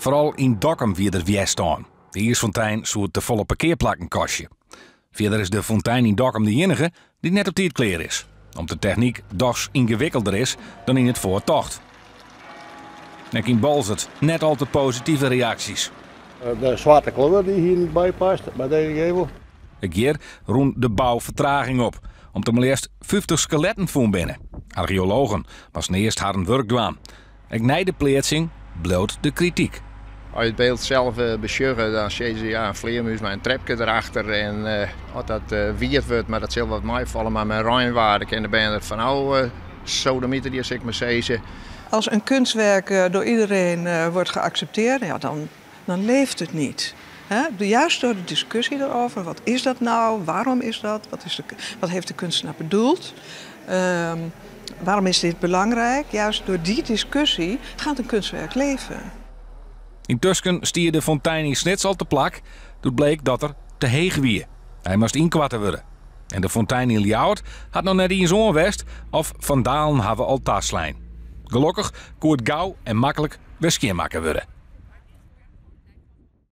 Foaral yn Dokkum wie der wjerstân. De iisfontein soe tefolle parkearplakken kostje. Fierder is de fontein yn Dokkum de iennige dy't net op tiid klear is, om't de technyk dochs yngewikkelder is dan yn it foar tocht. Ek yn Boalsert net al te positive reaksjes. De swarte kleur dy't hier net by past by dizze gevel. Ek hjir rûn de bou fertraging op, om't der mar leafst 50 skeletten fûn binne. Archeologen moasten earst harren wurk dwaan. Ek nei de pleatsing bliuwt de krityk. As je it byld sels besjogge, dan sizze se ja, in flearmûs mei in trepke derachter. En as dat wiet wurdt, mar dat sil wat meifalle, mar mei reinwaar, dan kinne de bern der fanôf sodemiterje, sil ik mar sizze. Als een kunstwerk door iedereen wordt geaccepteerd, ja, dan leeft het niet. Juist door de discussie erover, wat is dat nou, waarom is dat, wat heeft de kunstenaar bedoeld, waarom is dit belangrijk? Juist door die discussie gaat een kunstwerk leven. Yntusken stie de fontein yn Snits al te plak, doe't bleek dat er te heech wie. Hy moast ynkoarte wurde. En de fontein yn Ljouwert hat noch net iens oan west of fandalen hawwe al taslein. Gelokkich koe it gau en maklik wer skjinmakke wurde.